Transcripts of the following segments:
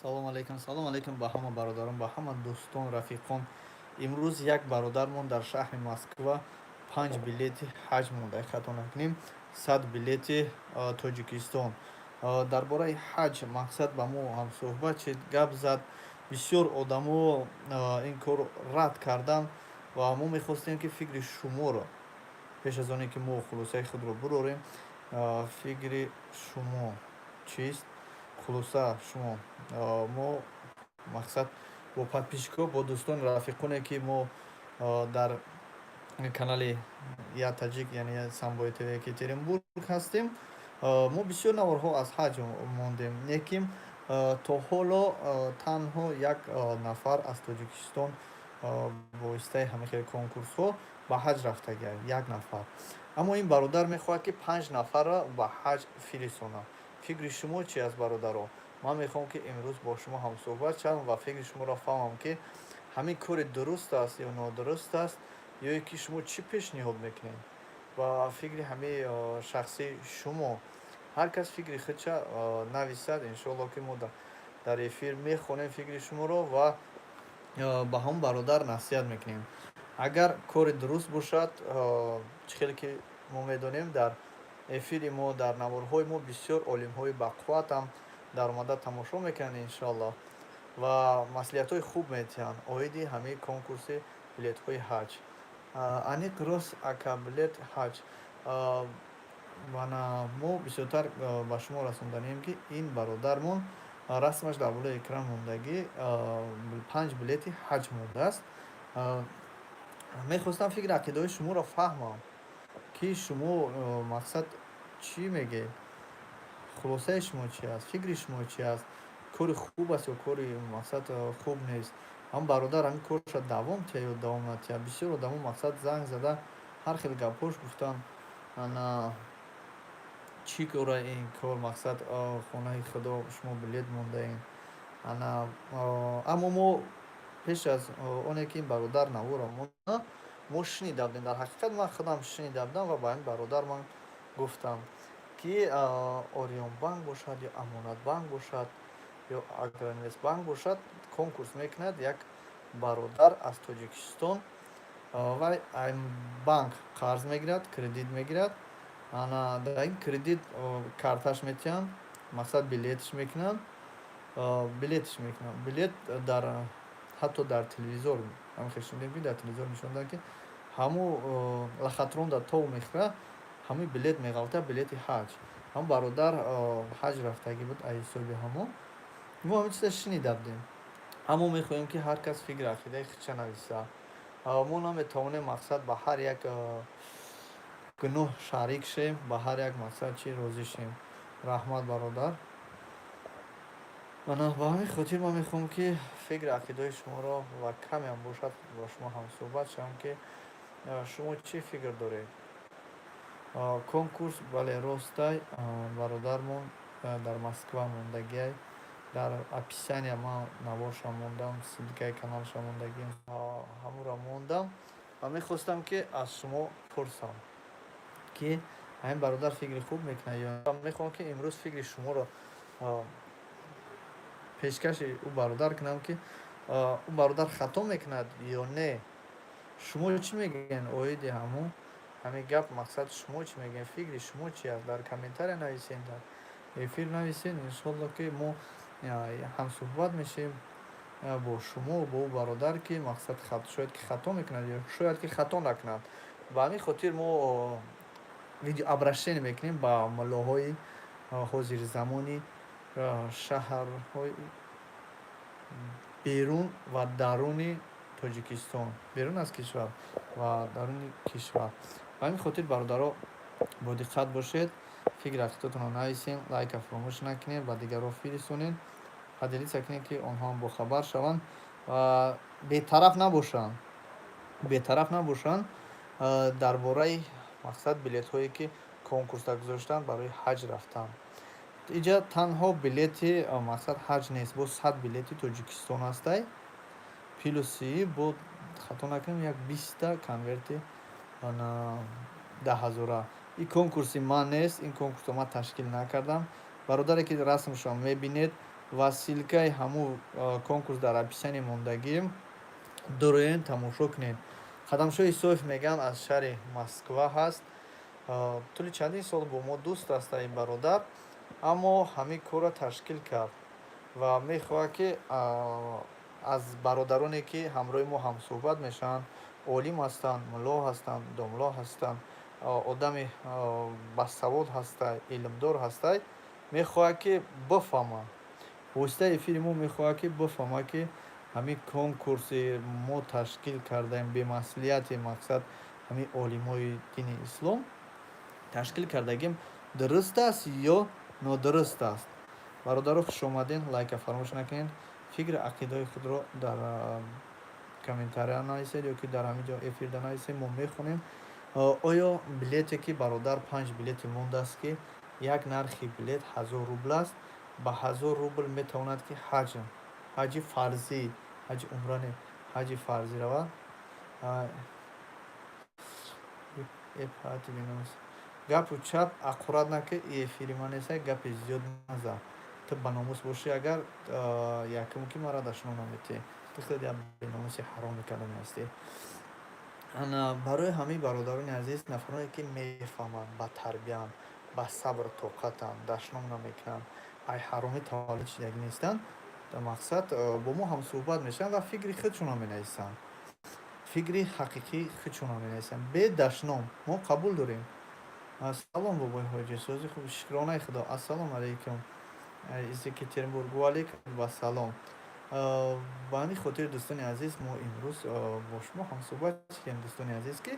Салом алейкум, салом алейкум ба ҳама бародарон, ба ҳама дӯстон, рафиқон. Имрӯз як бародармон дар шаҳри Москва панҷ билети ҳаҷ монда, хато накунем, 100 билети Тоҷикистон. Дар бораи ҳаҷ, мақсад, ба мо ҳамсӯҳбат шид, гап зад. Бисёр одамо ин корро рад карданд ва мо мехостем, ки фикри шуморо пеш аз оне ки мо хулосаи худро бурорем, фикри шумо чист, хулоса шумо. Мо, мақсад, бо подписчикҳо, бо дӯстон, рафиқоне, ки мо дар канали Я Таҷик, яъне Самбои ТВ Екатеринбург ҳастем, мо бисёр наворҳо аз ҳаҷ мондем, лекин то ҳоло танҳо як нафар аз Тоҷикистон бо воситаи ҳамин хел конкурсҳо ба ҳаҷ рафтагиа, як нафар. Аммо ин бародар мехоҳад, ки панҷ нафарро ба ҳаҷ фиристонад. Фикри шумо чи аст, бародаро? Ман мехоҳам, ки имрӯз бо шумо ҳамсӯҳбат шавам ва фикри шуморо фаҳмам, ки ҳамин кори дуруст аст ё нодуруст аст, ё ки шумо чӣ пешниҳод мекунед ва фикри ҳамаи шахсии шумо. Ҳар кас фикри худша нависад, иншоалло, ки мо дар эфир мехонем фикри шуморо ва ба ҳамон бародар насиҳат мекунем. Агар кори дуруст бошад, чӣ хеле ки мо медонем, дар эфири мо, дар наворҳои мо бисёр олимҳои бақувватам даромада тамошо мекунанд, иншоалло, ва маслиҳатҳои хуб метиҳанд оиди ҳамаи конкурси билетҳои ҳаҷ. Аниқ рост, ака, билет ҳаҷ. Вана мо бисёртар ба шумо расонданием, ки ин бародармон, расмаш дар болои экран мондагӣ, панҷ билети ҳаҷ мондааст. Мехостам фикри ақидаҳои шуморо фаҳмам, ки шумо, мақсад, чӣ мегӯед, хулосаи шумо чи аст, фикри шумо чи аст, кори хуб аст ё кори, мақсад, хуб нест, ҳам бародар ҳамин корша давом тия ё давом натия. Бисёр одамо, мақсад, занг зада, ҳар хел гапҳош гуфтанд. Ана чӣ кора ин кор, мақсад, хонаи Худо шумо билет мондаем. Ана аммо мо пеш аз оне ки ин бародар навора монда, мо шунида будем. Дар ҳақиқат, ман худам шунида будам ва ба ин бародар ман гуфтам, ки Ориёнбанк бошад ё Амонатбанк бошад ё Агроинвестбанк бошад, конкурс мекунад. Як бародар аз Тоҷикистон вай банк қарз мегирад, кредит мегирад. Ана дар ин кредит карташ метиҳанд, мақсад, билетш мекунанд, билетш мекунанд. Билет дар ҳатто дар телевизор ҳамин шунидем, ки дар телевизор нишон доданд, ки ҳамун лохотрон тов мехӯрад, ҳамин билет меғалта, билети ҳаҷ. Ҳамн бародар ҳаҷ рафтагӣ буд аз ҳисоби ҳамон. Мо ҳамин чиза шунида будем, аммо мехоҳем, ки ҳар кас фикри ақидаи худша нависа. Мо наметавонем, мақсад, ба ҳар як гуноҳ шарик шем, ба ҳар як, мақсад, чӣ розӣ шем. Раҳмат, бародар. Ана ба ҳамин хотир ман мехоҳам, ки фикри ақидаҳои шуморо ва камеам бошад бо шумо ҳамсӯҳбат шавам, ки шумо чӣ фикр доред. Конкурс, бале, ростай, бародармон дар Москва мондагиай. Дар описания ман наворша мондам, ссылкаи каналша мондагим, ҳамуро мондам ва мехостам, ки аз шумо пурсам, ки ҳамин бародар фикри хуб мекунад ё мехоҳам, ки имрӯз фикри шуморо пешкаши ӯ бародар кунам, ки ӯ бародар хато мекунад ё не. Шумо чӣ мегӯед оиди ҳамин гап? Мақсад, шумо чӣ мегӯед, фикри шумо чи аст? Дар комментария нависед, дар эфир нависед. Иншоалло, ки мо ҳамсӯҳбат мешавем бо шумо, бо ӯ бародар, ки, мақсад, шояд ки хато мекунад ё шояд ки хато накунад. Ба ҳамин хотир мо видеообращение мекунем ба муллоҳои ҳозирзамони шаҳрҳои берун ва даруни Тоҷикистон, берун аз кишвар ва даруни кишвар. Ба ҳамин хотир, бародаро, бодиққат бошед, фикри ақидатонро нависед, лайка фаромӯш накунед, ба дигарон фиристонед, поделиться кунед, ки онҳо ҳам бохабар шаванд ва бетараф набошанд, бетараф набошанд дар бораи, мақсад, билетҳое, ки конкурсда гузоштанд барои ҳаҷ рафтан. Иҷа танҳо билети, мақсад, ҳаҷ нест, боз 100 билети Тоҷикистон ҳастай, плюси бо, хато накунем, як 20-та конверти 10 ҳазора. Ин конкурси ман нест, ин конкурсро ман ташкил накардам. Бародаре, ки расмшро мебинед. Ва ссылкаи ҳамун конкурс дар описание мондагӣ, дуроен, тамошо кунед. Қадамшоҳ Исоев мегӯянд, аз шаҳри Москва ҳаст. Тӯли чандин сол бо мо дӯст аст ин бародар, аммо ҳамин корро ташкил кард ва мехоҳад, ки аз бародароне, ки ҳамроҳи мо ҳамсӯҳбат мешаванд, олим ҳастанд, мулло ҳастанд, домло ҳастанд, одами басавод ҳастай, илмдор ҳастай, мехоҳад, ки бифаҳмад. Воситаи эфири мо мехоҳад, ки бифаҳмад, ки ҳамин конкурси мо ташкил кардаем бемаслиҳати, мақсад, ҳамин олимои дини ислом ташкил кардагим, дуруст аст ё нодуруст аст. Бародаро, хушомаден, лайка фаромӯш накунед, фикри ақидаҳои худро дар комментария нависед ё ки дар ҳамин ҷо эфирда нависед, мо мехонем. Оё билете, ки бародар панҷ билете мондааст, ки як нархи билет 1000 рубл аст, ба 1000 рубл метавонад, ки ҳаҷ, ҳаҷи фарзӣ, ҳаҷи умра не, ҳаҷи фарзӣ равад? Гапу чап аккурат наки, эфири ман неста, гапи зиёд назан. Ту ба номус бошӣ агар, якум ки мара дашном наметиҳӣ. Ту хеле як беномуси ҳароми кардани ҳастӣ. Ана барои ҳамаи бародарони азиз, нафароне, ки мефаҳманд, ба тарбиянд, ба сабр тоқатанд, дашном намекунанд, ай ҳаромӣ таваллуд шидагӣ нестанд, мақсад, бо мо ҳамсӯҳбат мешаванд ва фикри худшонро менависанд, фикри ҳақиқии худшонро менависанд бе дашном, мо қабул дорем. Салом, бобои ҳоҷӣ, сози хуб, шукронаи Худо. Ассалому алайкум из Екатеринбург. Ваалайкум вассалом. Ба ҳамин хотир, дӯстони азиз, мо имрӯз бо шумо ҳамсӯҳбат шудем, дӯстони азиз, ки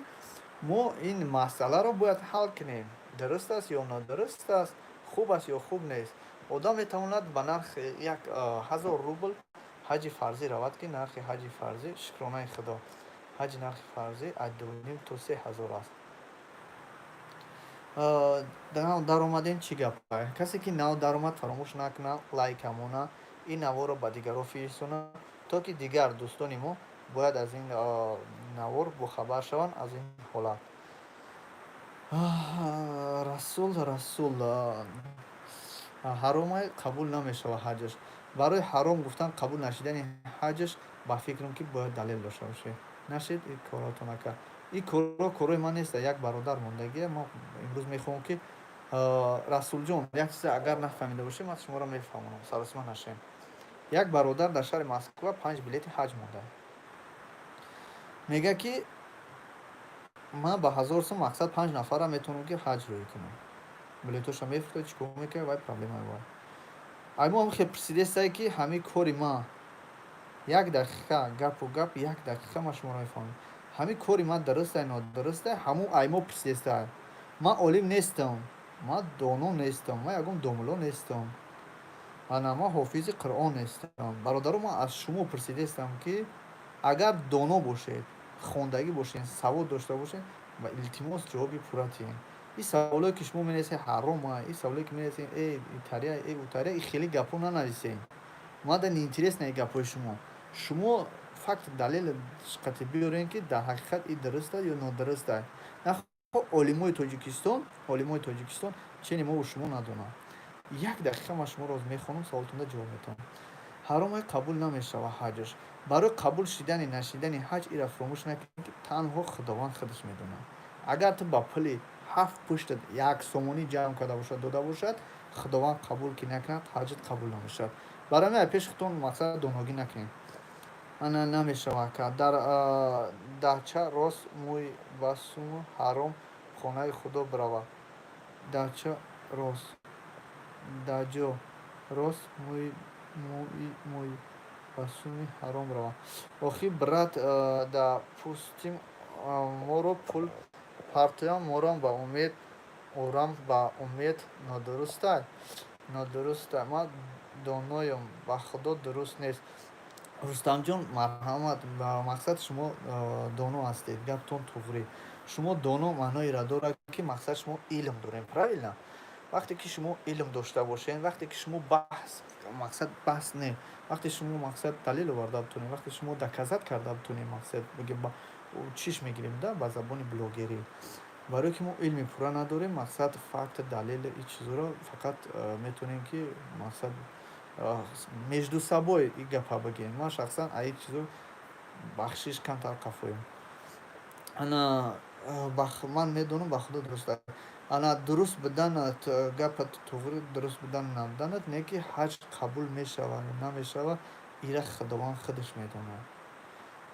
мо ин масъаларо бояд ҳал кунем: дуруст аст ё нодуруст аст, хуб аст ё хуб нест. Одам метавонад ба нархи 1000 рубл ҳаҷи фарзӣ равад, ки нархи ҳаҷи фарзӣ, шукронаи Худо, ҳаҷи нархи фарзӣ аз 2500 то 3000 аст. Даромадем, чӣ гап? Касе ки нав даромад, фаромӯш накунад, лайка монад, ин наворро ба дигарон фирстонад, то ки дигар дӯстони мо бояд аз ин навор бохабар шаванд, аз ин ҳолат. Расул, Расул, ҳаромай, қабул намешавад ҳаҷаш. Барои ҳаром гуфтан, қабул нашидани ҳаҷаш, ба фикрам, ки бояд далел дошта бошед. Нашед, ин корото накард. Ин корро корҳои ман нест, як бародар мондагия. Ма имрӯз мехоҳам, ки, Расулҷон, як чизе агар нафаҳмида бошед, ман шуморо мефаҳмонам, саросима нашавем. Як бародар дар шаҳри Москва панҷ билети ҳаҷ монда, мегӯяд, ки ман ба 1000 сум, мақсад, панҷ нафарра метавонам, ки ҳаҷ рӯй кунам. Билетоша мефурӯхта, чӣ кор мекунад, вай проблемаи вай. Ай мо ҳам хел пурсидестае, ки ҳамин кори ман, як дақиқа, гапу гап, як дақиқа, ман шуморо мефаҳмам, ҳамин кори ман дурустай, нодурустай, ҳамун ай мо пурсидестай. Ман олим нестам, ман доно нестам, ман ягон домулло нестам, ана ман ҳофизи Қуръон нестам. Бародаро, ман аз шумо пурсидестам, ки агар доно бошед, хондагӣ бошед, савод дошта бошед, ва илтимос, ҷавоби пурра диҳед. Ин саволое, ки шумо менависед, ҳарома, ин саволое, ки менависед, э итария, э утария, и хеле гапҳо нанависед. Мада неинтересно и гапҳои шумо. Шумо факт, далел қати биёрем, ки дар ҳақиқат ин дуруст аст ё нодуруст аст. Нахо олимои Тоҷикистон чени мову шумо надонанд. Як дақиқа, ман шуморо мехонам, саволтонда ҷавоб метавам. Ҳаромай, қабул намешавад ҳаҷаш. Барои қабул шидани, нашидани ҳаҷ, ира фуромӯш накунед, ки танҳо Худованд худаш медонад. Агар ту ба пули ҳафт пуштат 1 сомонӣ ҷамъ карда бошад, дода бошад, Худованд қабул ки накунад, ҳаҷат қабул намешавад. Барои ҳамин пеши худтон, мақсад, доногӣ накунед. Ана намешавад ка дар даҳча рост мӯй ба суму ҳаром хонаи Худо бирава. Даҳча рост, даҷо рост мӯй мӯй ба суми ҳаром рава. Охи, брат, допустим, моро пул партоям, морам ба умед орам, ба умед, нодурустай, нодурустай. Ман доноям, ба Худо, дуруст нест. Рустамҷон, марҳамат. Мақсад, шумо доно ҳастед, гаптон туғрӣ. Шумо доно маъноеро дорад, ки, мақсад, шумо илм дорем, правильно? Вақте ки шумо илм дошта бошед, вақте ки шумо баҳс, мақсад, баҳс не, вақте шумо, мақсад, далел оварда битонед, вақте шумо доказать карда битонед, мақсад, чиш мегирем да ба забони блогерӣ. Барое ки мо илми пурра надорем, мақсад, факт, далел, ин чизҳоро фақат метавонем, ки, мақсад, Между собой и гапа бигем. Ман шахсан аи чизо, бахшиш, камтар қафоем. Ана ман медонам, ба худо, дуруст аст. Ана дуруст буданат, гапат туғри, дуруст будан набуданат не, ки ҳаҷ қабул мешавад ё намешавад, ира Худованд худаш медонад.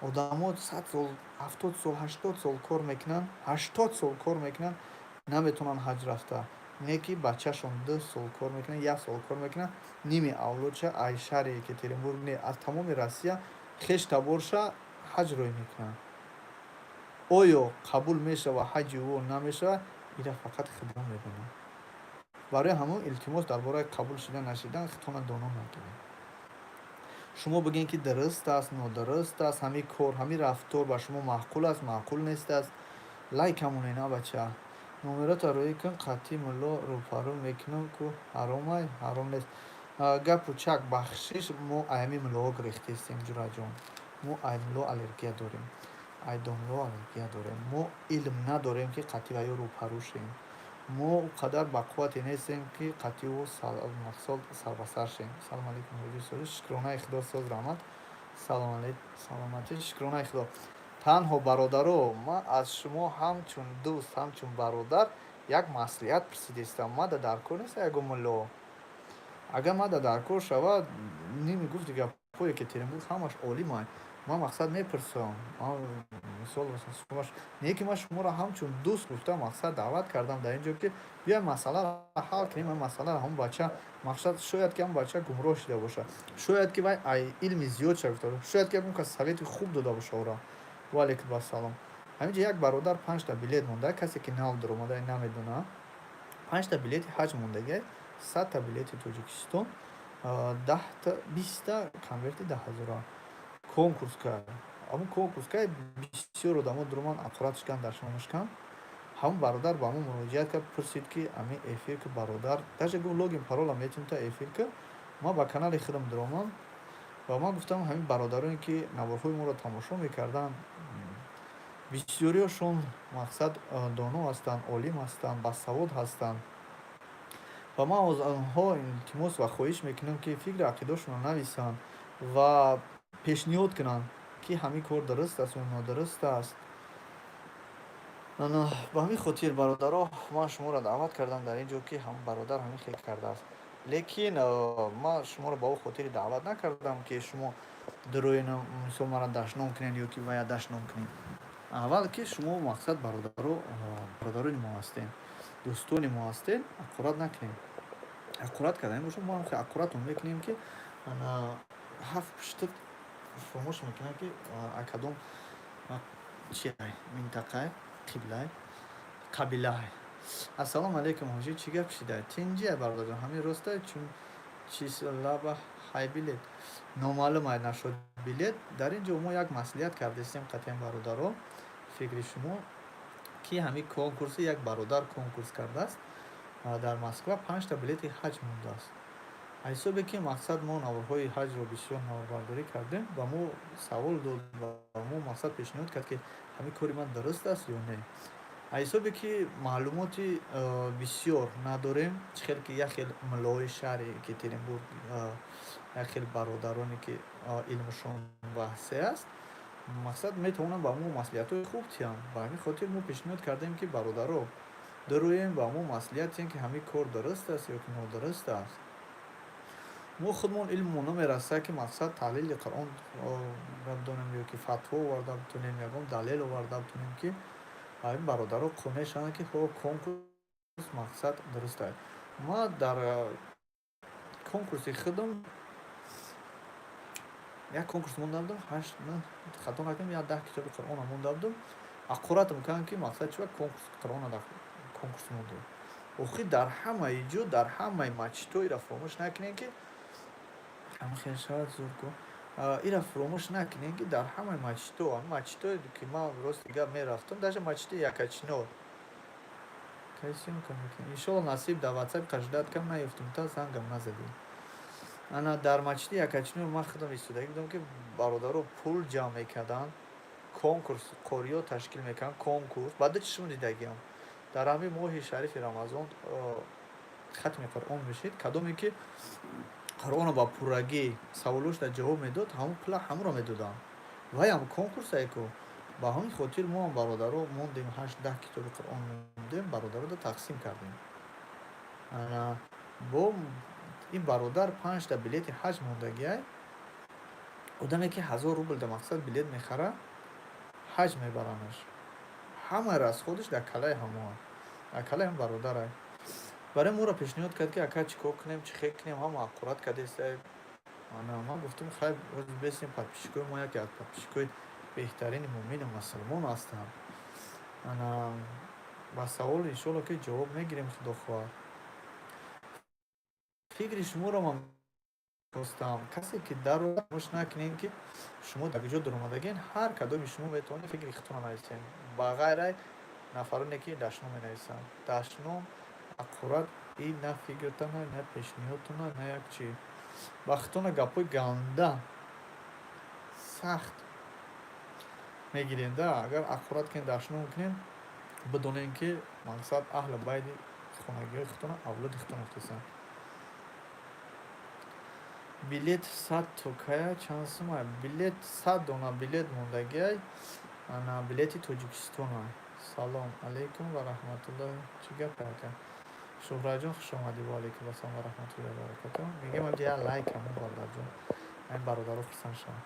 Одамо 100 сол, 70 сол, 80 сол кор мекунанд, 80 сол кор мекунанд, наметавонанд ҳаҷ рафта. Не ки бачашон 2 сол кор мекунад, як сол кор мекунад, ними авлодша ай шаҳри Екатеринбург не, аз тамоми Россия хеш таборша ҳаҷ рӯй мекунанд. Оё қабул мешавад ҳаҷи ӯ, намешавад, ира фақат Худо медонад. Барои ҳамон, илтимос, дар бораи қабул шидан нашидан худтона доно накунед. Шумо бигӯед, ки дуруст аст, нодуруст аст ҳамин кор, ҳамин рафтор ба шумо маъқул аст, маъқул нест аст. Лайк ҳамонед, на бача. Номерота рӯӣ кун, қатъи мулло рӯпарӯ мекунам ку ҳаромай, ҳаром нест. Гапу чак, бахшиш, мо ай ҳамин муллоҳо гирехтаистем, ҷураҷон. Мо ай мулло аллергия дорем, ай домло аллергия дорем. Мо илм надорем, ки қатъи ва ё рӯпарӯ шем. Мо ӯ қадар бақуввате нестем, ки қатъи ӯ мақсад сарбасар шем. Салому алейкум, ҳоҷи соҳиб, шукронаи Худо, соз, раҳмат. Саломатӣ, шукронаи Худо. Танҳо, бародаро, ман аз шумо ҳамчун дӯст, ҳамчун бародар як маслиҳат пурсидистам. Мада дар кор нест ягон мулло. Агар мада дар кор шавад, ними гуфти гапҳое Екатеринбург ҳамаш олимай, ман мақсад мепурсам. Мисол, не ки ман шуморо ҳамчун дӯст гуфта, мақсад даъват кардам дар ин ҷо, ки биёем, масъаларо ҳал кунем. Ин масъаларо ҳамон бача, мақсад, шояд ки ҳамон бача гумроҳ шуда бошад, шояд ки вай ай илми зиёд шавифта, шояд ки ягон кас совети хуб дода боша ӯро. Ваалейкум ассалом. Ҳамин ҷо як бародар панҷта билет монда. Касе ки нав дуромада, намедона, панҷта билети ҳаҷ мондагиай, 100-та билети Тоҷикистон, 10-та, 20-та конверти 10 ҳазора. Конкурс кард. Ҳамун конкурс кард, бисёр одамо дуроманд, ақурат шикан, дашном шикан. Ҳамун бародар ба мо муроҷиат кард, пурсид, ки ами эфир ки, бародар, даже гуфт, логин, парола метавонӣ та эфир ки. Ман ба канали худам дуромам ва ман гуфтам, ҳамин бародароне, ки наворҳои моро тамошо мекарданд, бисёриёшон, мақсад, доно ҳастанд, олим ҳастанд, басавод ҳастанд ва ман аз онҳо илтимос ва хоҳиш мекунам, ки фикри ақидаошонро нависанд ва пешниҳод кунанд, ки ҳамин кор дуруст аст ё нодуруст аст. Ба ҳамин хотир, бародаро, ман шуморо даъват кардам дар ин ҷо, ки ҳамн бародар ҳамин хел кардааст. Лекин ман шуморо ба он хотири даъват накардам, ки шумо дуроена, мисол, маро дашном кунед ё ки вая дашном кунед. Аввал ки шумо, мақсад, бародаро, бародарони мо ҳастед, дӯстони мо ҳастед, ақурат накунед. Ақурат кардан бошад, мо ҳам ақуратон мекунем, ки ҳафт пушта фаромӯш мекунам, ки кадом чи минтақай, қиблай, қабилай. Ассалому алайкум, ҳоҷӣ, чӣ гап шида? Тинҷия, бародарҷон. Ҳамин роста чун числаба ҳай билет номаълум ай нашуд билет. Дар ин ҷо мо як маслиҳат кардастем қатъиян, бародаро. Фикри шумо, ки ҳамин конкурси як бародар конкурс кардааст дар Москва, панҷта билети ҳаҷ мондааст. Ҳисобе ки, мақсад, мо наворҳои ҳаҷро бисёр наворбардорӣ кардем, ба мо савол дод, ба мо, мақсад, пешниҳод кард, ки ҳамин кори ман дуруст аст ё не. Ҳисобе ки маълумоти бисёр надорем, чӣ хел ки як хел муллоҳои шаҳри Екатеринбург, як хел бародароне, ки илмшон васеъ аст, мақсад, метавонанд ба мо маслиҳатҳои хуб диҳанд. Ба ҳамин хотир мо пешниҳод кардем, ки, бародаро, дароем, ба мо маслиҳат диҳем, ки ҳамин кор дуруст аст ё ки нодуруст аст. Мо худмон илммон намерасад, ки, мақсад, таҳлили Қуръон бидонем ё ки фатво оварда битонем, ягон далел оварда битонем, ки ҳамин бародаро қонеъ шаванд, ки ҳо, конкурс, мақсад, дуруст аст. Ман дар конкурси худам як конкурс монда будам, ҳашт, хато накунам, як 10 китоби Қуръона монда будам. Аққуратам кардам, ки, мақсад, чи конкурс Қуръона дар конкурс мондем. Охир дар ҳамаи ҷо, дар ҳамаи масҷидҳо ира фаромӯш накунем, ки ҳамин шавад зур ку, ира фаромӯш накунем, ки дар ҳамаи масҷидҳо, ҳамин масҷидҳое, ки ман, рости гап, мерафтам, даже масҷиди Якачинор. Кай съёмка мекунем, иншолло, насиб. Дар ватсап қаждат кам наёфтем, та зангам назадем. Ана дар масҷиди Якачинор ман худам истодагӣ будам, ки бародаро пул ҷамъ мекарданд, конкурс қориё ташкил мекарданд, конкурс баъда чишмо дидагиам. Дар ҳамин моҳи шарифи Рамазон хатми Қуръон мешид, кадоме ки Қуръонро ба пуррагӣ саволошда ҷавоб медод, ҳамун пула ҳамуро медоданд. Ваям конкурсае ку. Ба ҳамин хотир мо бародаро мондем, 8-10 китоби Қуръон мондем, бародарода тақсим кардем. Бо ин бародар панҷта билети ҳаҷ мондагиай. Одаме, ки 1000 рубл да мақсад билет мехара, ҳаҷ мебаранаш, ҳамаи расход аш дар калаи ҳамоа, дар калаи ҳам бародарай. Барои моро пешниҳод кард, ки ака, чӣ кор кунем, чӣ хел кунем, ҳама аккурат кардестай. Ман гуфтам: «Хай, бесем, подписчик ои мо яке аз подписчик ои беҳтарини муъмину мусалмон ҳастанд». Ана ба савол, иншоалло, ки ҷавоб мегирем, худо хоҳад. Фикри шуморо ман хостам. Касе ки дармош накунем, ки шумо дар куҷо дуромадагин, ҳар кадоми шумо метавонед фикри худтонро нависем, ба ғайр нафароне, ки дашном менависанд. Дашном аккурат и на фикртона, на пешниҳодтона, на як чи. Ба худтона гапҳои ганда сахт мегирем да. Агар аккурат кунем, дашном кунем, бидонем, ки мақсад аҳли байти хонагиҳои худтона, авлоди худтона гуфтесанд. Билет 100 токая чанд сума? Билет, 100 дона билет мондагиай, ана билети Тоҷикистона. Салом алейкум ва раҳматуллоҳи. Чӣ гап, ака Шуҳратҷон? Хуш омадӣ. Ва алейкум ассалом ва раҳматуллоҳи ва баракатуҳ. Мегӯям, инҷа як лайк ҳамон, бародарҷон, ин бародаро хурсанд шаванд.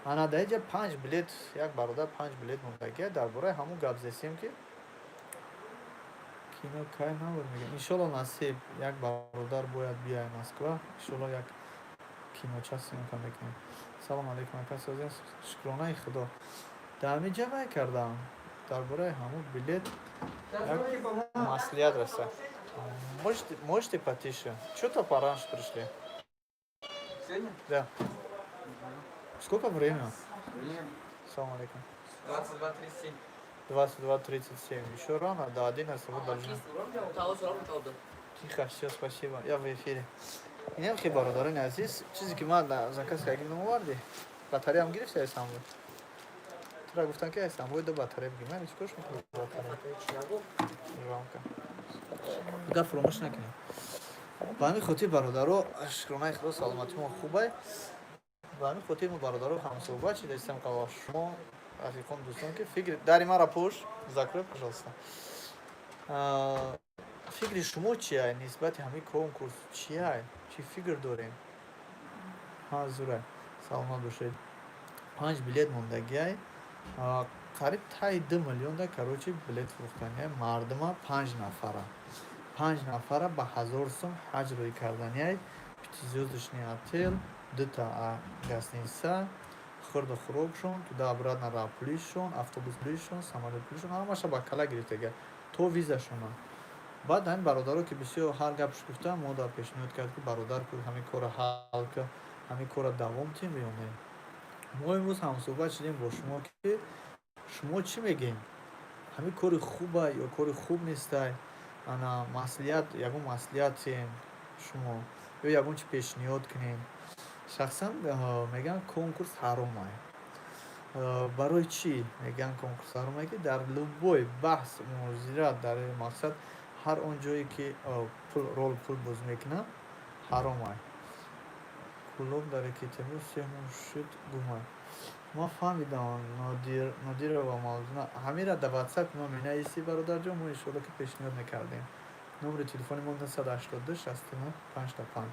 Ана дар инҷа панҷ билет, як бародар панҷ билет мондагиай. Дар бораи ҳамон гап зесем, ки кино кай набуд, мегӯям, иншоалло, насиб, як бародар бояд биёяд Москва, иншоалло, як киноча съёмка мекунем. Салом алейкум, ака, созем, шукронаи Худо. Дар ҳамин ҷа вай кардам, дар бораи ҳамон билет як маслиҳат раса. Можете потише? Что-то пораньше пришли. Сегодня? Да. Сколько время? Время. Салам алейкум. 22:37. 22:37. Еще рано, до 11 вы должны. Тихо, все, спасибо. Я в эфире. Инам хе, бародарони азиз, чизе ки ман заказ кардем, оварди. Батареям гирифти ай самбой? Тура гуфтам, ки ай самбой ду батарея бигир. Ман чикор мекунам батарея? Рамка. Агар фуромӯш накунем. Ба ҳамин хотир, бародаро, шукронаи Худо, саломатии мо хубай. Ба ҳамин хотир мо, бародаро, ҳамсӯҳбат шидаистем қабл шумо, рафиқон, дӯстон, ки фикр дари мара пӯш, закрой, пожалуйста. Фикри шумо чия нисбати ҳамин конкурс, чия, чӣ фикр дорем? Ҳа, зурай, саломат бошед. Панҷ билет мондагиай, қариб таи 2 миллионда, короче, билет фурӯхтаниай. Мардума панҷ нафара, панҷ нафара ба 1000 сум ҳаҷ рӯй карданиай, пятизвёздочный отель, дута гостиница, хӯрду хӯрокшон, туда обратно роҳпулишон, автобус пулишон, самолёт пулишон, ҳамаша ба кала гирифтага, то визашона. Баъд ҳамин бародаро, ки бисёр ҳар гапш гуфтам, мо дар пешниҳод кард, ки бародар, ку ҳамин корро ҳал ка, ҳамин корро давом тиҳем ё не. Мо имрӯз ҳамсӯҳбат шудем бо шумо, ки шумо чӣ мегӯем, ҳамин кори хуба ё кори хуб нестай? Ана маслиҳат, ягон маслиҳат тиҳем шумо ё ягон чи пешниҳод кунем. Шахсан мегӯям, конкурс ҳаромай. Барои чӣ мегӯям конкурс ҳаромай? Ки дар любой баҳс, мунозира, дар мақсад ҳар он ҷое, ки пул рол пул боз мекунад, ҳаромай. Кӯлоб дар Екатеринбург се моҳ шуд гумай. Ман фаҳмидам, Нодирова Мавзуна, ҳамира дар Ватсапи ма менависӣ, бародарҷон, мо иншоалло, ки пешниҳод мекардем. Номери телефони мо 982 69 55.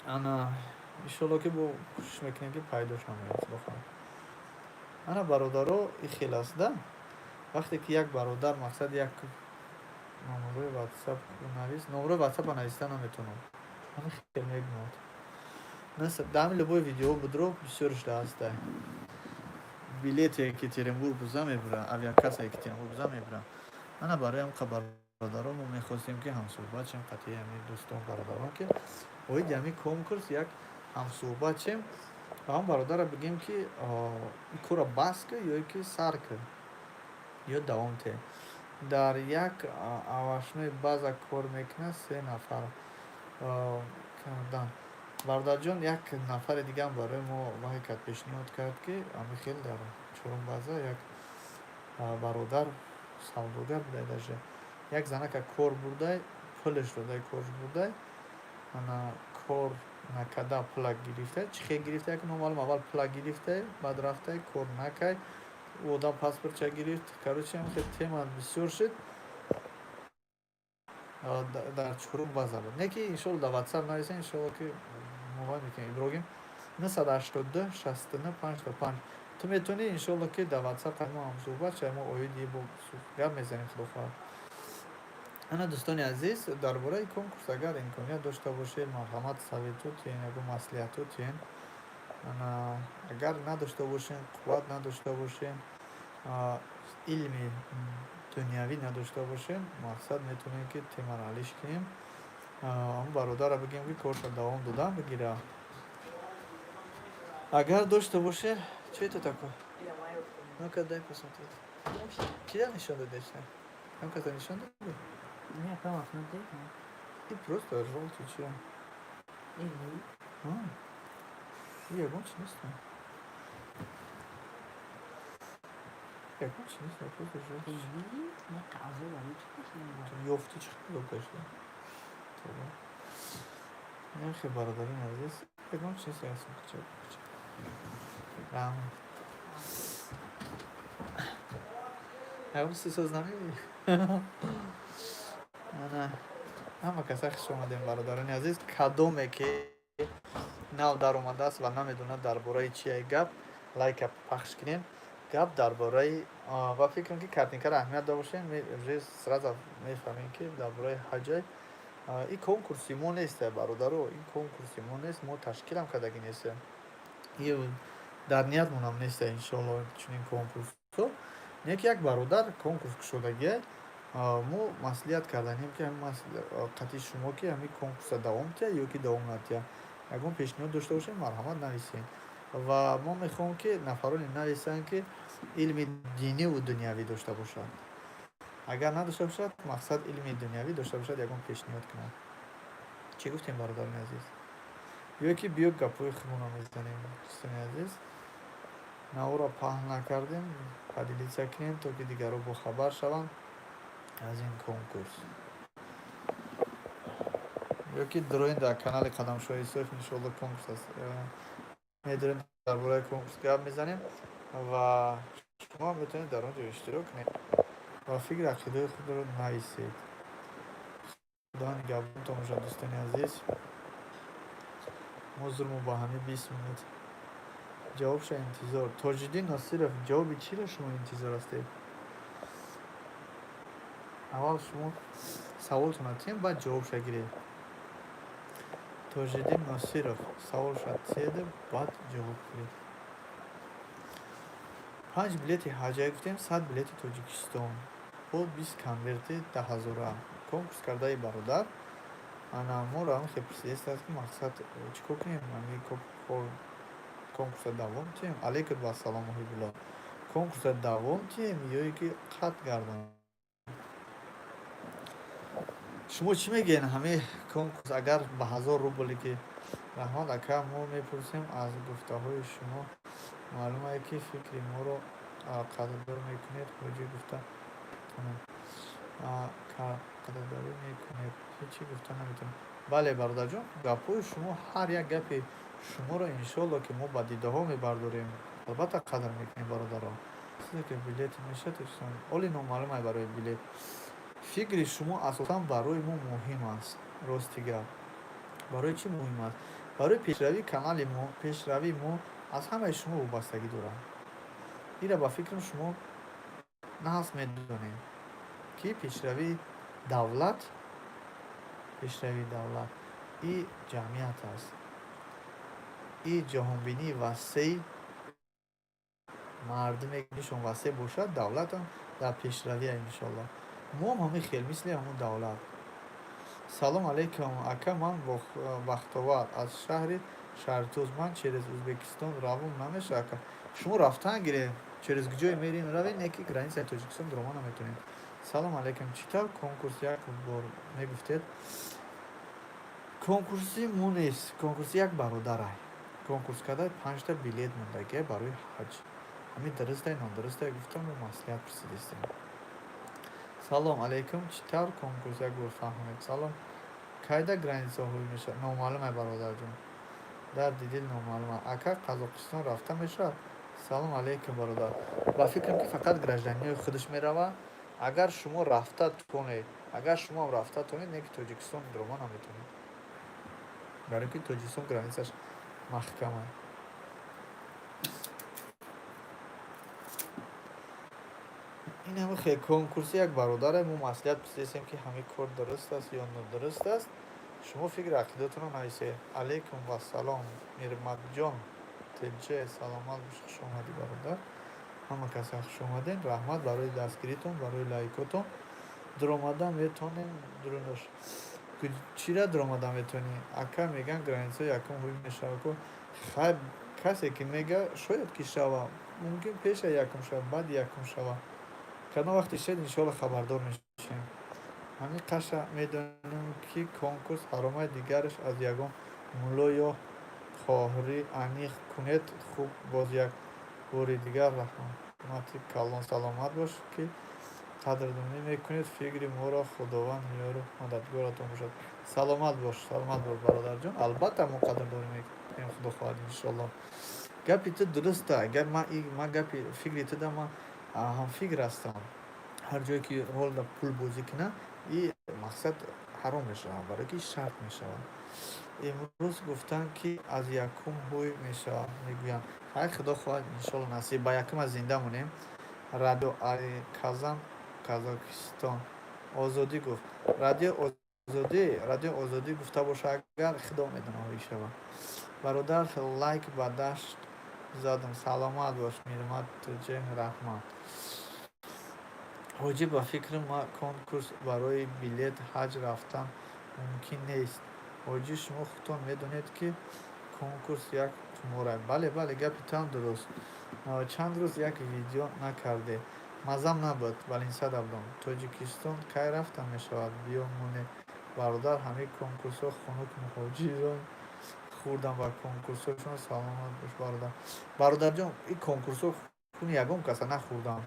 Ана иншоалло, ки бо кӯшиш мекунем, ки пайдош намоем, худо хоҳад. Ана, бародаро, и хел аст да. Вақте ки як бародар мақсад як номерои Ватсап навис, номерои Ватсапа нависта наметавонам, ҳамин хел мегӯяд. Дар ҳамин любой видео будро, бисёрш ҳастай. Билети Екатеринбург буза мебура, авиакасса Екатеринбург буза мебура. Ана барои ҳам бародаро мо мехостем, ки ҳамсӯҳбат шем қатъи ҳамин дӯстон, бародарон, ки оиди ҳамин конкурс як ҳамсӯҳбат шем ва ҳам бародарро бигӯем, ки ин корро бас кӯ ё ки сар кӯ ё давом теҳ. Дар як овощной база кор мекунад, се нафар кардан. Бародарҷон, як нафари дигаам барои мо ваҳй кард, пешниҳод кард, ки ҳамин хел дар чорум база як бародар савдогар будай, даже як занака кор бурдай, пулаш додай, корш бурдай. Ана Кор накарда пула гирифта, чӣ хел гирифта, як номаълум. Аввал пула гирифта, баъд рафта, кор накард, ӯ одам паспортча гирифт. Короче, ҳам тема бисёр шуд, дар чорум база буд. Не ки, иншолло, дар Ватсап нависен, иншолло, ки мувай мекунем. Иброгим, 982 69 55. Ту метавонӣ, иншолло, ки дар Ватсап мо ҳам суҳбат шавем, мо оиди бо гап мезанем, худо хоҳад. Ана, дӯстони азиз, дар бораи конкурс агар имконият дошта бошед, марҳамат, совету тиҳен, ягон маслиҳату тиҳен. Ана, агар надошта бошен, қувват надошта бошен, илми дунявӣ надошта бошем, мақсад, метавонем, ки темаро ҳалиш кунем, он бародарро бигем, ки корша давом додан бигира. Агар дошта боше. Что это такое? Ну-ка, дай посмотреть. Кида нишон додешна? Там-ка нишон доди? Не, прямо смотри. И просто желтый, че? И А, ягон чи нест. Ягон чи нест, просто желтый. Ёфти, чӣ хел кашда? Нехе, бародарини азиз, ягон чи нест, ясм куча. Раҳмат. Ягон чизи соз намебинӣ? Ана, ҳама каса хуш омадем, бародарони азиз. Кадоме ки нав даромадааст ва намедонад, дар бораи чие гап, лайка пахш кунем. Гап дар бораи, ва фикр ки картинкаро аҳамият дошем, уже сразу мефаҳмем, ки дар бораи ҳаҷай. Ин конкурси мо нест, бародаро, ин конкурси мо нест, мо ташкилам кардагӣ нестем, дар ниятмонам нест, иншоалло, чунин конкурсҳо. Не ки як бародар конкурс кушодагиай, мо маслиҳат карданем, ки қатъи шумо, ки ҳамин конкурса давом диҳад ё ки давом надиҳад. Ягон пешниҳод дошта бошем, марҳамат, нависед. Ва мо мехоҳем, ки нафароне нависанд, ки илми диниву дунявӣ дошта бошад. Агар надошта бошад, мақсад, илми дунявӣ дошта бошад, ягон пешниҳод кунад. Чӣ гуфтем, бародарони азиз? Ё ки биё, гапҳои худмонро мезанем. Дӯстони азиз, наворо паҳн накардем, поделиться кунем, то ки дигарро бохабар шаванд аз ин конкурс. Ё ки дуроин дар канали Қадамшоҳи Исоев, иншоалло, конкурс аст, медорем, дар бораи конкурс гап мезанем ва шумо метавонед дар он ҷо иштирок кунед ва фикр ақидаи худро нависед. Худо нигаҳбонтон бошад, дӯстони азиз. Мо зурмо ба ҳамин 20 минут ҷавобша интизор. Тоҷиддин Носиров, ҷавоби чиро шумо интизор ҳастед? Аввал шумо саволтонро тиҳем, баъд ҷавобша гиред. Тоҷиддин Носиров, саволша тиҳеду баъд ҷавоб гиред. Панҷ билети ҳаҷа гуфтем, 100 билети Тоҷикистон бо 20 конверти 10 ҳазора конкурс кардаи бародар. Ана, моро ҳам хел пурсидааст, ки, мақсад, чӣ кор кунем, ҳамин конкурса давом диҳем. Алейкум ассалом, Муҳибулло. Конкурса давом диҳем ё ки қатъ гардонем? Шумо чӣ мегӯед, ҳамин конкурс агар ба 1000 рубле ки? Раҳмат, ака. Мо мепурсем, аз гуфтаҳои шумо маълум ае, ки фикри моро қадрдор мекунед. Ҳоҷӣ, гуфта қадрдорӣ мекунед, ҳечи гуфта наметавонем. Бале, бародарҷон, гапҳои шумо, ҳар як гапи шуморо, иншоалло, ки мо ба дидаҳо мебардорем, албатта, қадр мекунем, бародаро. Ки билет мешавад, оли номаълум ай барои билет. Фикри шумо асосан барои мо муҳим аст. Рости гап, барои чӣ муҳим аст? Барои пешравии канали мо. Пешравии мо аз ҳамаи шумо вобастагӣ дорад. Ира, ба фикрам, шумо наҳаст медонед, ки пешравии давлат и ҷамъият аст, и ҷаҳонбинии васеи мардуме шон васеъ бошад, давлатам дар пешравия, иншоалло. Моам ҳамин хел, мисли ҳамон давлат. Салом алейкум, ака. Ман Бахтовар аз шаҳри Шаҳритуз. Ман через Узбекистон равон намешавад, ака? Шумо рафтан гиред, через куҷое мерин, равед, не ки границаи Тоҷикистон дурома наметавонед. Салом алейкум, чӣ тавр конкурс, як бор мегуфтед? Конкурси мо нест, конкурси як бародарай конкурс карда, панҷта билет мондагия барои ҳаҷ. Ҳамин дурустай, нодурустай гуфтам, мо маслиҳат пурсидистем. Салом алейкум, чӣ тавр конкурс, як бор фаҳмед. Салом. Кайда граница ҳуй мешавад, номаълум, ай бародарҷон, дарди дил номаълум. Ака, Қазоқистон рафта мешавад? Салом алейкум, бародар. Ба фикрам, ки фақат гражданин ои худаш меравад. Агар шумо рафта тонед, агар шумоам рафта тонед, не ки Тоҷикистон рома наметонед, барои ки Тоҷикистон граница ш маҳкама. Ин ҳама хел конкурси як бародаре мо маслиҳат пурсидем, ки ҳамин кор дуруст аст ё нодуруст аст. Шумо фикри ақидатонро нависед. Алейкум вассалом, Мирматҷон Телче, саломат бош, хуш омадӣ, бародар. Ҳама каса хуш омадем. Раҳмат барои дастгиритон, барои лайкотон. Дуромада метонем дурунош? Чира дуромада метонӣ, ака? Меган, граница якум ҳуй мешава ку. Хай, касе ки мега, шояд ки шава, мумкин пеша якум шава, баъд якум шава. Кадом вақти шед, иншоалло, хабардор мешавем. Ҳамин қаша медонем, ки конкурс ҳаромаи, дигараш аз ягон мулло ё хоҳрӣ аниқ кунед хуб. Боз як бори дигар раҳмати калон. Саломат бош, ки қадрдонӣ мекунед фикри моро. Худованд ёру мададгоратон бошад. Саломат бош, саломат бош, бародарҷон. Албатта, мо қадрдонӣ мекунем, худо хоҳад, иншоалло. Гапи ту дуруста. Гап ма гапи фикри ту да ман ҳамфикр ҳастам. Ҳар ҷое ки ҳолда пул бозӣ кунад, и мақсад ҳаром мешавад, барое ки шарт мешавад. Имрӯз гуфтанд, ки аз якум ҳуй мешавад, мегӯянд. Хай, худо хоҳад, иншоалло, насиб ба якум аз зинда монем. Радио Казан, Казокистон Озодӣ гуфт, Радио Озодӣ, Радио Озодӣ гуфта боша агар, худо медонад, ҳуй шавад. Бародар, лайк ба дашт задам. Саломат бош, Мирмат Туҷе, раҳмат. Ҳоҷӣ, ба фикри ма, конкурс барои билет ҳаҷ рафтан мумкин нест. Ҳоҷӣ, шумо худтон медонед, ки конкурс як қумора. Бале, бале, гапи туам дуруст. Чанд рӯз як видео накарде, маззам набуд, балинсада будам. Тоҷикистон кай рафта мешавад? Биё моне, бародар. Ҳамин конкурсҳо хунук муҳоҷирон хӯрдам ба конкурсҳошон. Саломат бош, бародар. Бародарҷон, ин конкурсҳо хуни ягон каса нахӯрдам.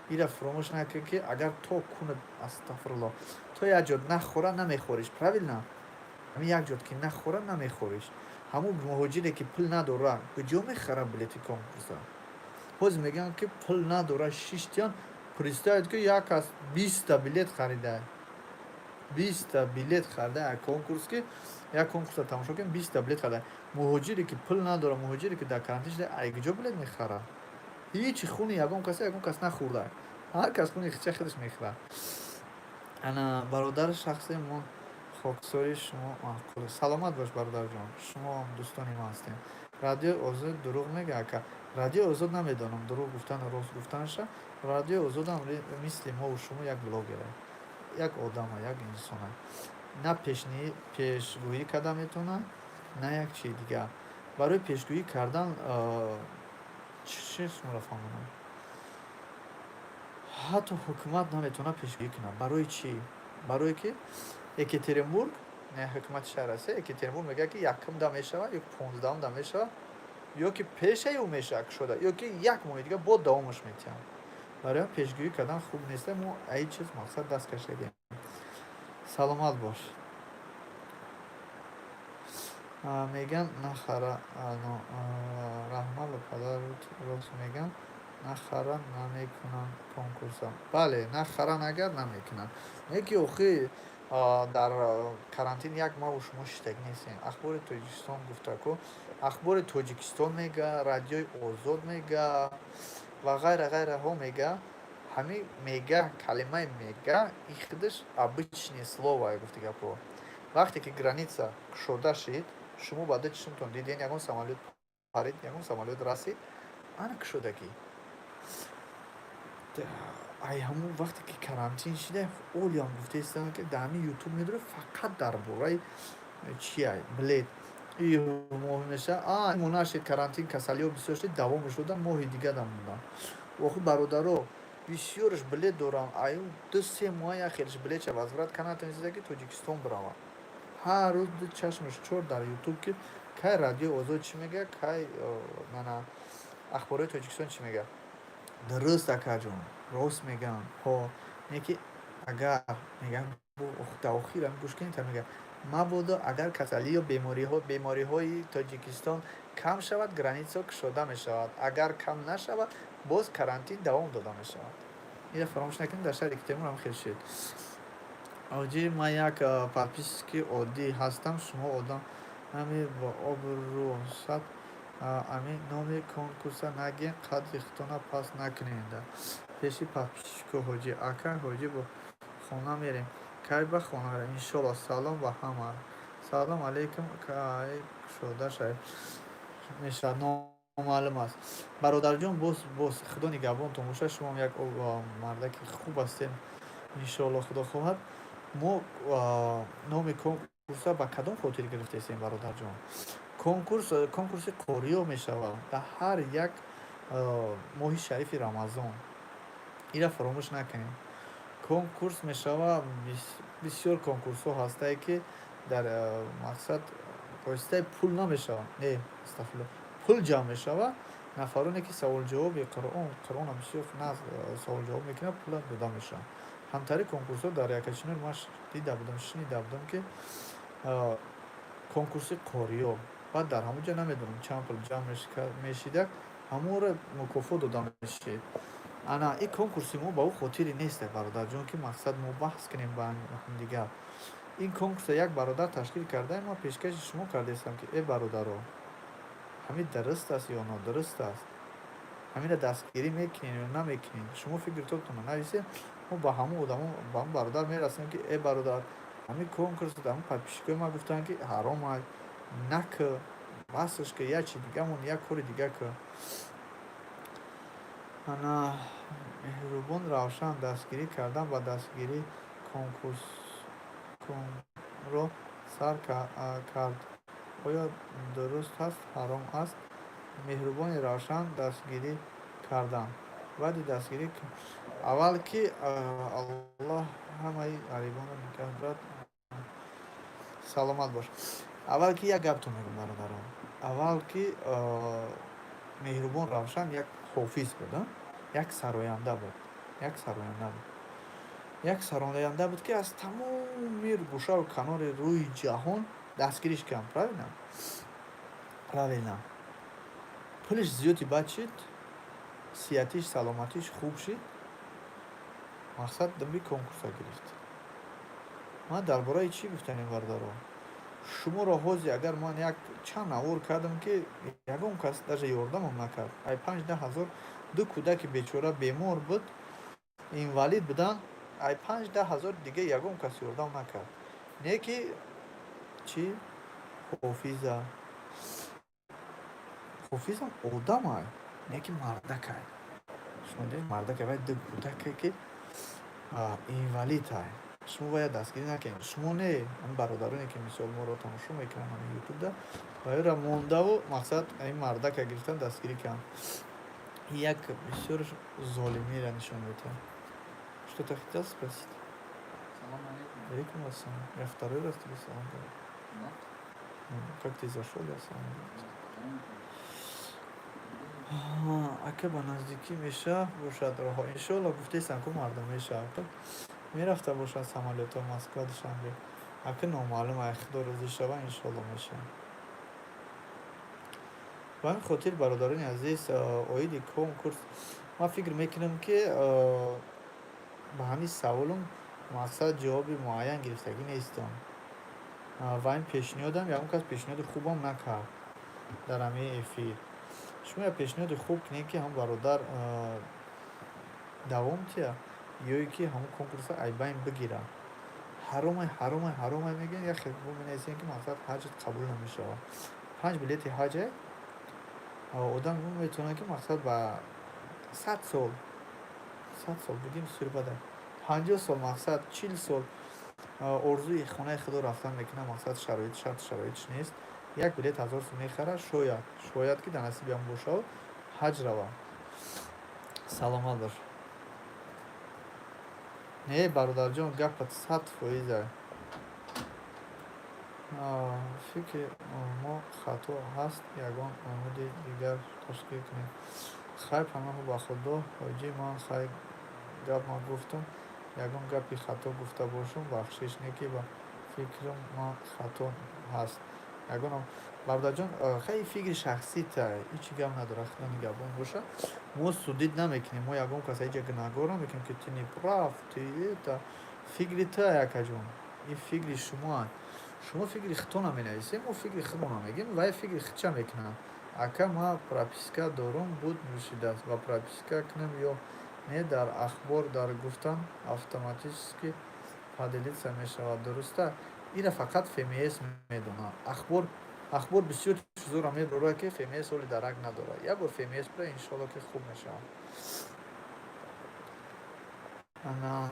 Ира фуромӯш накун, ки агар то кунад, астағфирулло, то як ҷо нахӯра, намехӯриш, правильно? Ҳамин як ҷо ки нахӯра, намехӯриш. Ҳамун муҳоҷире, ки пул надора, куҷо мехара билети конкурса? Ҳозир мегӯянд, ки пул надора, шиштиян. Представить, ки як кас 20-та билет харида, 20-та билет харида як конкурс, ки як конкурса тамошо кунем, 20-та билет харида. Муҳоҷире, ки пул надора, муҳоҷире, ки дар карантин шуда, ай куҷо билет мехарад? Ҳичи хуни ягон касе ягон кас нахӯрда, ҳар кас хуни хича худаш мехӯрад. Ана, бародари шахсе мо хоксори шумо маъқул. Саломат бош, бародарҷон, шумо дӯстони мо ҳастем. Радиои Озод дурӯғ мега, ака? Радиои Озод намедонам дурӯғ гуфтану рост гуфтанаша. Радиои Озодам мисли мову шумо як блогера, як одама, як инсона. На пешгӯӣ карда метавонад, на як чизи дигар. Барои пешгӯӣ кардан чӣ шуморо фаҳмонам? Ҳатто ҳукумат наметавонад пешгӯӣ кунад. Барои чӣ? Барое ки Екатеринбург, не, ҳукумати шаҳр аст Екатеринбург, мегӯяд, ки якум да мешавад ё 15-ум да мешавад, ё ки пешаи ӯ мешавад кушода, ё ки як моҳи дигар бо давомаш метиҳанд. Барои ҳам пешгӯӣ кардан хуб нест. Мо аи чиз мақсад даст кашидем. Саломат бош. Меган нахара, раҳмат ба падарут. Рост меган, нахара, намекунанд конкурса. Бале, нахаран агар, намекунанд. Не ки охи дар карантин як моҳу шумо шиштагӣ нестем. Ахбори Тоҷикистон гуфта ку, Ахбори Тоҷикистон мега, Радиои Озод мега ва ғайра, ғайраҳо мега. Ҳамин мега, калимаи мега и худаш обычное слово, гуфти гапҳо. Вақте ки граница кушода шид, шумо ба ду чишмтон диден, ягон самолёт парид, ягон самолёт расид, ана кушодагӣ. Ай ҳамун вақте ки карантин шида, олиам гуфтаистанд, ки дар ҳамин Ютуб медорад, фақат дар бораи чия билет. И моҳ меша, а мо нашид, карантин, касалиҳо бисёр шид, давом шуда, моҳи дига да мондам. Охи, бародаро, бисёрш билет дорам, аю 2-3 моҳ як хелш билетша возврат карда натавониста, ки Тоҷикистон биравад. Ҳар рӯз ду чашмаш чор дар Ютуб, ки кай Радиои Озод чӣ мегӯяд, кай мана Ахборои Тоҷикистон чӣ мегӯяд. Дуруст, акаҷон, рост мегӯям. Ҳо, не ки агар мегӯям. Дар охирам гӯш кунед, мега: мабодо агар касалӣ ё бемориҳои Тоҷикистон кам шавад, граница кушода мешавад, агар кам нашавад, боз карантин давом дода мешавад. Ира фаромӯш накунед, дар шаҳри Екатеринбург ҳам хел шуд. Оҷи, ман як подписчики оддӣ ҳастам, шумо одам ҳами бо обрӯсат, ами номи конкурса нагӯен, қадри худтона паст накунед пеши подписчико. Ҳоҷӣ ака, ҳоҷӣ, бо хона мерем, кай ба хона мерем? Иншолло. Салом ба ҳама. Салом алейкум. Кай кушода шавед мешавад, номаълум аст, бародарҷон. Боз боз Худо нигаҳбонтон бошад. Шумоам як мардаки хуб ҳастем. Иншоалло, Худо хоҳад, мо номи конкурса ба кадом хотир гирифтаистем, бародарҷон? Конкурс, конкурси қориё мешавад дар ҳар як моҳи шарифи Рамазон. Ира фаромӯш накунед. Конкурс мешава, бисёр конкурсҳо ҳастае, ки дар мақсад воситаи пул намешаванд, не, астағфирулло, пул ҷамъ мешавад. Нафароне ки саволҷавоби Қуръон, Қуръонро бисёр саволҷавоб мекунанд, пула дода мешаванд. Ҳамтари конкурсҳо дар Якачинор ман дида будам, шунида будам, ки конкурси қориё, баъд дар ҳамон ҷо намедонам чанд пул ҷамъ мешидак, ҳамонро мукофот дода мешид. Ана ин конкурси мо ба ӯ хотире нест, бародарҷон, ки мақсад мо баҳс кунем ба ҳамдигар. Ин конкурсро як бародар ташкил карда, ман пешкаши шумо кардаистам, ки э бародаро, ҳамин дуруст аст ё нодуруст аст, ҳаминро дастгирӣ мекунед ё намекунед? Шумо фикртотонро нависед, мо ба ҳамон одамо, ба ҳамон бародар мерасем, ки э бародар, ҳамин конкурс, ҳамин подписчикои ман гуфтанд, ки ҳаром ай, накӣ, басш ки, як чи дигамон, як кори дига кӣ. Ана Меҳрубон Равшан дастгирӣ кардан ба дастгирӣ конкурсро сар кард, оё дуруст аст, ҳаром аст? Меҳрубони Равшан дастгирӣ кардан, баъди дастгирӣ аввал ки Аллоҳ ҳамаи ғарибонро нигаҳ дорад, саломат бош. Аввал ки як гаптон мегӯм, бародарон. Аввал ки Меҳрубон Равшан як ҳофиз буд, як сароянда буд, як сароянда буд, як сароянда буд, ки аз тамоми гӯшаву канори рӯи ҷаҳон дастгириш карданд. Правильно, правильно. Пулиш зиёди бад шид, сиҳатиш, саломатиш хуб шид, мақсад дами конкурса гирифт. Ман дар бораи чӣ гуфтанем, бародаро? Шуморо ҳозир агар ман як чанд навор кардам, ки ягон кас даже ёрдамам накард. Ай 5-10 ҳазор ду кӯдаки бечора бемор буд, инвалид буданд, ай 5-10 ҳазор дига ягон кас ёрдам накард. Не ки чӣ, ҳофиза, ҳофизам одамай, не ки мардакай. Шумо дидед, мардакай, вай ду кӯдаке, ки инвалидай. Шумо бояд дастгирӣ накунед. Шумо не, ҳамин бародароне, ки мисол моро тамошо мекунанд ҳамин Ютубда, вайро мондаву мақсад ин мардака гирифтан, дастгирӣ карданд. Як бисёр золимиро нишон медиҳад. Что-то хотел спросить? Салам алейкум. Алейкум ассалам. Я второй раз тебе салам говорю. Да? Ну, как ты зашел, я салам говорю. Ака, ба наздикӣ меша бошад роҳҳо? Иншоалло, гуфтаистам ку, мардум, мешавад, мерафта бошад самолётҳо Москва, Душанбе. Ака, номаълум, ай Худо розӣ шава, иншоалло, мешавад. Ба ҳамин хотир, бародарони азиз, оиди конкурс ман фикр мекунам, ки ба ҳамин саволум мақсад ҷавоби муайян гирифтагӣ нестам ва ин пешниҳодам ягон кас пешниҳоди хубам накард дар ҳамин эфир. Шумо як пешниҳоди хуб кунед, ки ҳамон бародар давом тия ё ин ки ҳамон конкурсро айбайн бигирад. Ҳаромай, ҳаромай, ҳаромай мегӯянд, як хел менависем, ки мақсад ҳаҷ қабул намешавад. Панҷ билети ҳаҷе одам метавонад, ки мақсад ба 100 сол, 100 сол бигем, бисёр бада, 50 сол, мақсад 40 сол орзуи хонаи худо рафтан мекунад, мақсад шароит, шарту шароитш нест, як билет 1000 сум мехарад, шояд, шояд ки дар насибиам бошад, ҳаҷ равад. Саломат бош. Не, бародарҷон, гапат 100%. Фикри мо хато ҳаст, ягон намуди дигар ташкил кунем. Хайр, паноҳу ба Худо, ҳоҷӣ. Ман хай гап ма гуфтам. Ягон гапи хато гуфта бошум, бахшиш, не ки ба фикрам ман хато ҳаст. Ягонам бародарҷон, хеле фикри шахсита, ҳеҷ гап надорад, худо нигаҳбон боша. Мо судить намекунем, мо ягон каса ҳеҷ гунаҳгор намекунем, ки ты не прав, ты это. Фикри ту, акаҷон, ин фикри шумоа. Шумо фикри худтона менависем, мо фикри худмона мегӯем, вай фикри худша мекунад. Ака, ман прописка дорум, буд шудааст ва прописка кунам ё не? Дар ахбор дар гуфтан, автоматически поделиться мешавад, дуруста? Ира фақат ФМС медонад. Ахбор бисёр чизоро мебарорад, ки ФМС ҳоли дарак надорад. Як бор ФМС бира, иншоалло, ки хуб мешавад. Ана,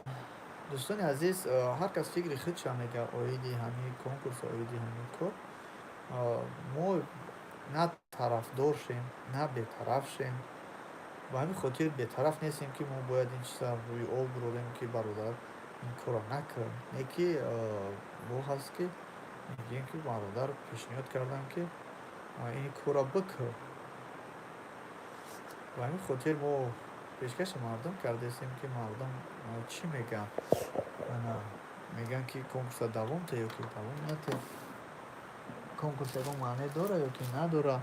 дӯстони азиз, ҳар кас фикри худша мегӯяд оиди ҳамин конкурс, оиди ҳамин кор. Мо на тарафдор шем, на бетараф шем. Ба ҳамин хотир бетараф нестем, ки мо бояд ин чиза рӯи об бурорем, ки бародар, ин корро накун. Не ки бо ҳаст, ки мегӯем, ки бародар пешниҳод кардам, ки ин корро бикун. Ба ҳамин хотир мо пешкаши мардум кардастем, ки мардум чӣ мегӯянд. Ана, мегӯянд, ки конкурса давом те ё ки давом нате, конкурс ягон маъне дора ё ки надора.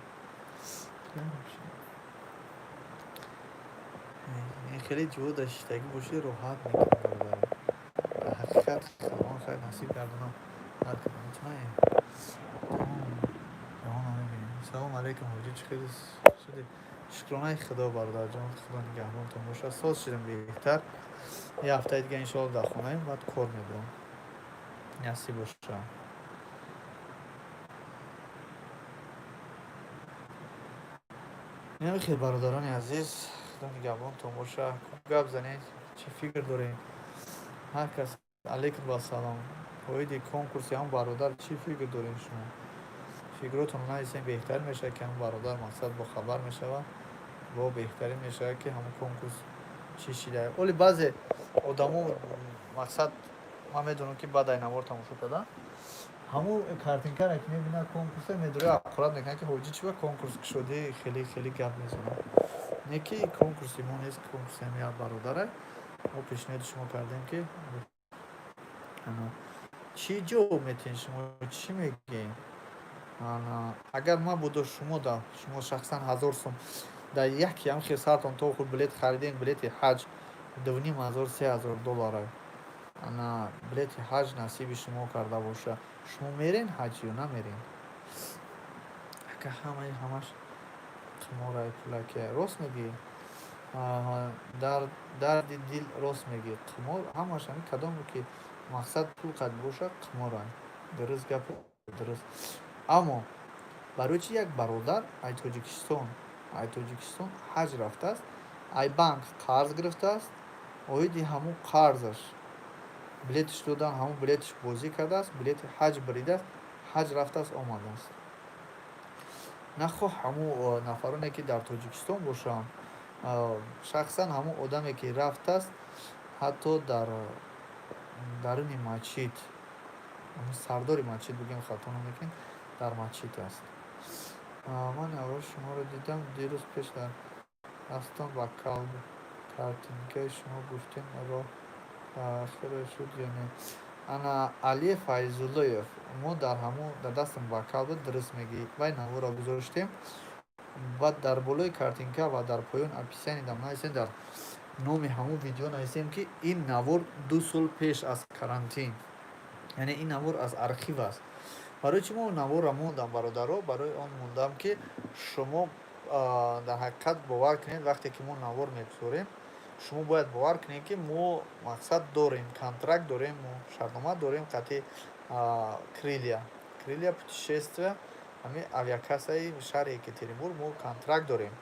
Ин хеле ҷо дар шиштагӣ бошӣ, роҳат мекунӣ, бародарам. Дар ҳақиқат, Худованд хайр насиб гардонад ҳар кадом. Ҷаҳонро мебинем. Салому алайкум, ҳоҷӣ, чӣ хел шудед? Шукронаи Худо, бародарҷон, Худо нигаҳбонтон бошад. Соз шудем беҳтар. Як ҳафтаи дига, иншоалло, дар хонаем, баъд кор мебурам, насиб боша. Хел, бародарони азиз, Худо нигаҳбонтон боша. Гап занед, чӣ фикр дорем ҳар кас. Алайкум вассалом. Оиди конкурси ҳам, бародар, чӣ фикр дорем шумо? Фикротонро нависем, беҳтар мешавад, ки ҳам бародар, мақсад, бохабар мешавад, бо беҳтарин мешавад, ки ҳамон конкурс чӣ шида. Оли баъзе одамо, мақсад, ман медонам, ки баъд ай навор тамошо кардан, ҳамун картинкаре ки мебинад, конкурса медора, аққурат мекунад, ки ҳоҷӣ, чӣ ба конкурс кушодӣ? Хеле хеле гап мезанад. Не ки конкурси мо нест, конкурси ҳами як бародаре. Мо пешниҳоди шумо кардем, ки чӣ ҷавоб метиҳед шумо, чӣ мегӯед? Агар ман будо шумо, да шумо шахсан 1000 сум дар яке ҳам хел сартон то худ билет харидем, билети ҳаҷ 2500, 3000 доллара, ана, билети ҳаҷ насиби шумо карда боша, шумо мерен ҳаҷ ё намерен? Ака, ҳамаи ҳамаш қиморай, пулаке. Рост мегӯӣ, дарди дил, рост мегӯӣ. Қимор ҳамаш, ҳами кадоме ки, мақсад, пул қад боша, қиморай. Дуруст гап, дуруст. Аммо барои чи як бародар ай Тоҷикистон ҳаҷ рафтааст, ай банк қарз гирифтааст, оиди ҳамун қарзаш билетиш додан, ҳамун билетиш бозӣ кардааст, билети ҳаҷ биридааст, ҳаҷ рафтааст, омадааст? Нахоҳ ҳамун нафароне ки дар Тоҷикистон бошанд, шахсан ҳамун одаме ки рафтааст, ҳатто дар даруни масҷид, сардори масҷид бигӯем, хато намекунем, дар масҷид аст. Ман аввал шуморо дидам дирӯз пеш, дар дастон ба картинкаи шумо гуфтем, роҳ хеле шуд ё не? Ана, Али Файзуллоев, мо дар ҳамун дар дастам бокал буд, дуруст мегӯӣ. Вай наворо гузоштем, баъд дар болои картинка ва дар поён описание дам нависем, дар номи ҳамун видео нависем, ки ин навор 2 сол пеш аз карантин, яъне ин навор аз архив аст. Барои чӣ мо наворро мондам, бародаро? Барои он мондам, ки шумо дар ҳақиқат бовар кунед. Вақте ки мо навор мегузорем, шумо бояд бовар кунед, ки мо мақсад дорем, контракт дорем, мо шартнома дорем қатъи Крылья путешествия, ҳамин авиакассаи шаҳри Екатеринбург мо контракт дорем.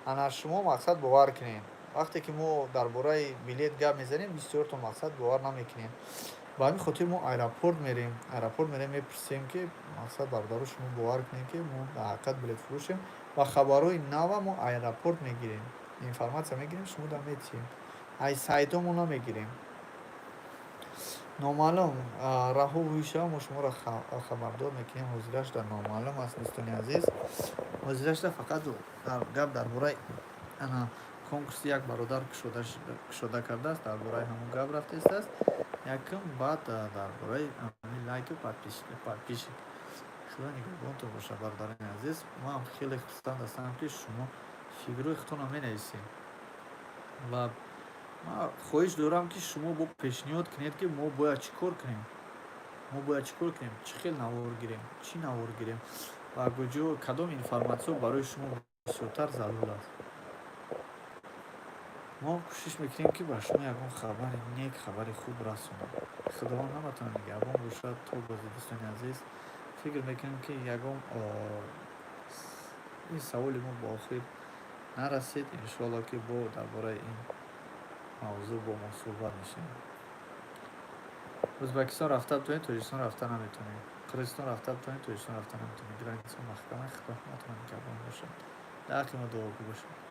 Ана, шумо, мақсад, бовар кунед. Вақте ки мо дар бораи билет гап мезанем, бисёртон, мақсад, бовар намекунем. Ба ҳамин хотир мо аэропорт мерем, мепурсем, ки, мақсад, бародаро, шумо бовар кунед, ки мо дар ҳақиқат билетфурӯшем ва хабарҳои нава мо аэропорт мегирем, информация мегирем, шумо да метиҳем, ай сайтҳо мо намегирем. Номаълум раҳо ҳуйша, мо шуморо хабардор мекунем. Ҳозирашда номаълум аст, дӯстони азиз. Ҳозирашда фақат гап дар бораи ана Конкурси як бародар кушода кардааст, дар бораи ҳамон гап рафтааст якум, баъд дар бораи лайку подписчик. Худо нигаҳбонтон бошад, бародарони азиз. Ман хеле хурсанд ҳастам, ки шумо фикрҳои худтонро менависед, ва ман хоҳиш дорам, ки шумо бо пешниҳод кунед, ки мо бояд чӣ кор кунем, мо бояд чӣ кор кунем, чӣ хел навор гирем, чӣ навор гирем ва куҷо, кадом информатсиё барои шумо бисёртар зарур аст. Мо кӯшиш мекунем, ки ба шумо ягон хабари нек, хабари хуб расонем. Худованд ҳаматон нигаҳбон бошад. То бози, дӯстони азиз. Фикр мекунем, ки ягон ин саволи мо ба охир нарасид. Иншоалло, ки бо дар бораи ин мавзӯъ бо мо суҳбат мешавем. Ӯзбекистон рафта битонед, Тоҷикистон рафта наметавонед. Қирғизистон рафта битонед, Тоҷикистон рафта наметавонед. Граница маҳкама. Худо ҳаматон нигаҳбон бошад. Дар ҳаққи мо дуогӯ бошед.